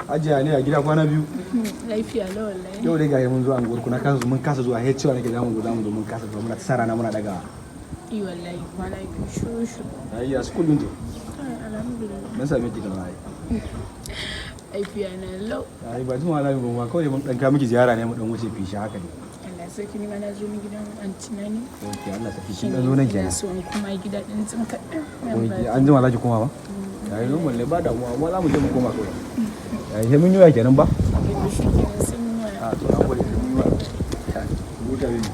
Ajiya ne a gida kwana biyu. Lafiya lau wallahi. Yau dai ga mun zo anguwar ku, na kasa, mun kasa zuwa, har cewa nake zamu zo, zamu zo, mun kasa zuwa, muna ta sa rana muna dagawa. I wallahi kwana biyu shuru shuru. Ai ya school din to? Ai alhamdulillah. Mun same ki kana ai. Lafiya na lau. Ai ba jima zamu ba, kawai mun dan ka miki ziyara ne, mu dan wuce fishi haka ne. Allah sarki, ni ma na zo ni gidan anti na ne. Okay, Allah sarki, kin dan zo nan Ina kenan. so in koma gida ɗin jim kaɗan. Okay, an jima za ki koma ba? Ai normal ne, ba damuwa, amma za mu je mu koma kawai. Ai sai mun yi waya kenan ba? Okay, shi kenan, sun yi waya. A to na gode, sai mun yi waya. Huta baby.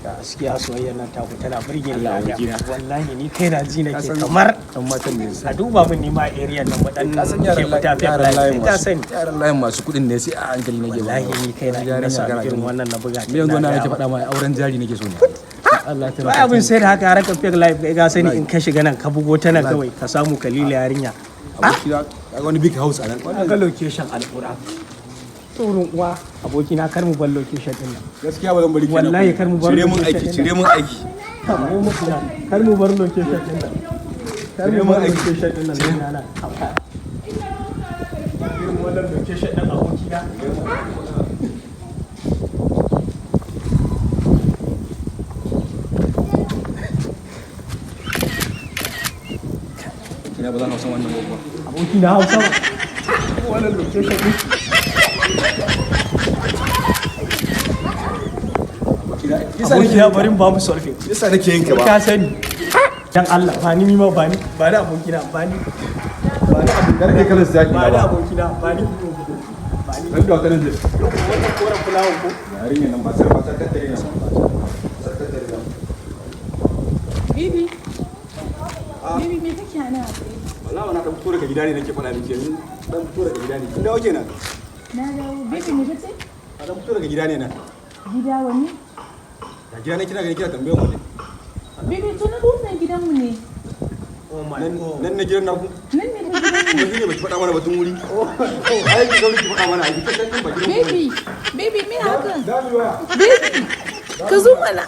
Gaskiya soyayyar nan taku tana burge ni. Allah Adam. abokina. Wallahi ni kai na ji nake Ka san kamar ɗan matan ne. a duba min ni ma area nan mu dan Ka san yaran ke fita yaran fef layin life ta masu sani. Yaran layin masu kuɗin ne, sai a hankali nake ba. Wallahi ni kai na in na samu irin wannan na buga ta. Me yanzu ina na gaya nake ma. faɗa ma, auren jari nake so ne. Allah ya To ai abin sai da haka harkar fake life, kai ka sani, in ka shiga nan ka bugo ta nan, kawai ka samu kalila yarinya. Abokina, kaga wani big house a nan. Wannan ga location, al'ura. Tsoron uwa abokina, kar mu bar location din nan. Gaskiya ba zan bari kenan. Wallahi kar mu bar Cire mun location aiki, din cire nan. mun aiki. Kar mu bar location din nan. Kar Cire mu mun bar aiki. location din nan nan. Irin wannan location din, abokina. Ina ba zan hausa wannan ba. Abokina, hausa. Wannan location din. Abokina, yasa nake Abokina, bari mu ba mu solve. Yasa nake yin ka ba. Ka sani. Dan Allah, ba ni ma, ba ni, ba ni abokina, ba ni. Ba ni abokina. Kar kai kalan zaki Ba na ni ba. abokina, ba ni. Ba ni. Dan da kalan zai. Wannan koren fulawan ko? Yarinya nan ba sai ba sai tattare ne. Sai tattare ne. Bibi. Bibi, me kake a nan a tsaye? Wallahi na dan fito daga gida ne, nake faɗa miki yanzu. Dan fito daga gida ne. Kin dawo kenan? Na dawo. Bibi, me kace? A dan fito daga gida ne nan. Gida wani? Ga gida ne kina gani kina tambayar mu ne. Bibi, to na wannan gidanmu ne. Oh my Nan God. nan ne gidan naku. Nan ne fa gidanmu. Kuma shine baki faɗa mana batun wuri. Ai ki zauri ki faɗa mana, ai ki san ba gidan ku. Baby, baby, me haka? Za mu yi waya. Baby, ka zo mana.